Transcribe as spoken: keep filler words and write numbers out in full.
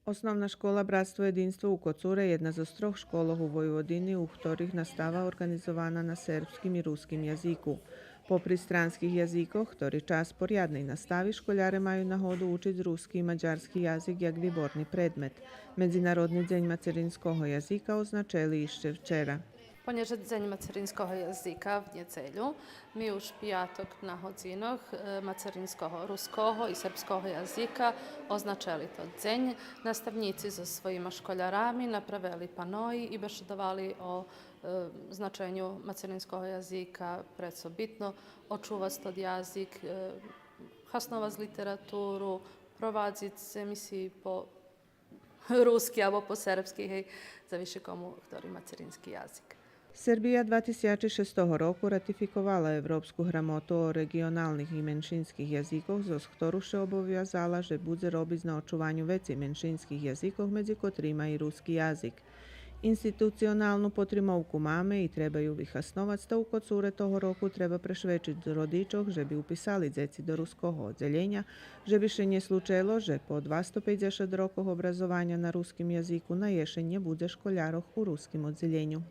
Основна школа Братство єдинство у Коцуре єдна зоз трох школох у Войводини у хторих настава орґанизована на сербским и руским язику. Попри странских язикох, хтори час порядней настави, школяре маю нагоду учиц руски и мадярски язик як виборни предмет. Медзинародни дзень мацеринского язика означели ище вчера. Понєже дзень мацеринского язика в нєдзелю, ми уж пияток на годзинох, е, мацеринского руского и сербского язика означели тот дзень. Наставнїци зоз своїма школярами направели паної и бешедовали о, е, значеню мацеринского язика, прецо битно очувац тот язик, е, хасновац литературу, провадзиц емисиї по руски або по сербски, гей, завиши кому хтори мацерински язик. Сербия два тисячи шестого року ратификовала Европску грамоту о реґионалних и меншинских язикох, зоз хтору ше обовязала же будзе робиц на очуваню вецей меншинских язикох, медзи котрима и руски язик. Институционалну потримовку маме и треба ю вихасновац, та у Коцуре того року треба прешвечиц родичох же би уписали дзеци до руского оддзелєня, же би ше нє случело же по двасто пейдзешат рокох образованя на руским язику на єшень нє будзе школярох у руским оддзелєню.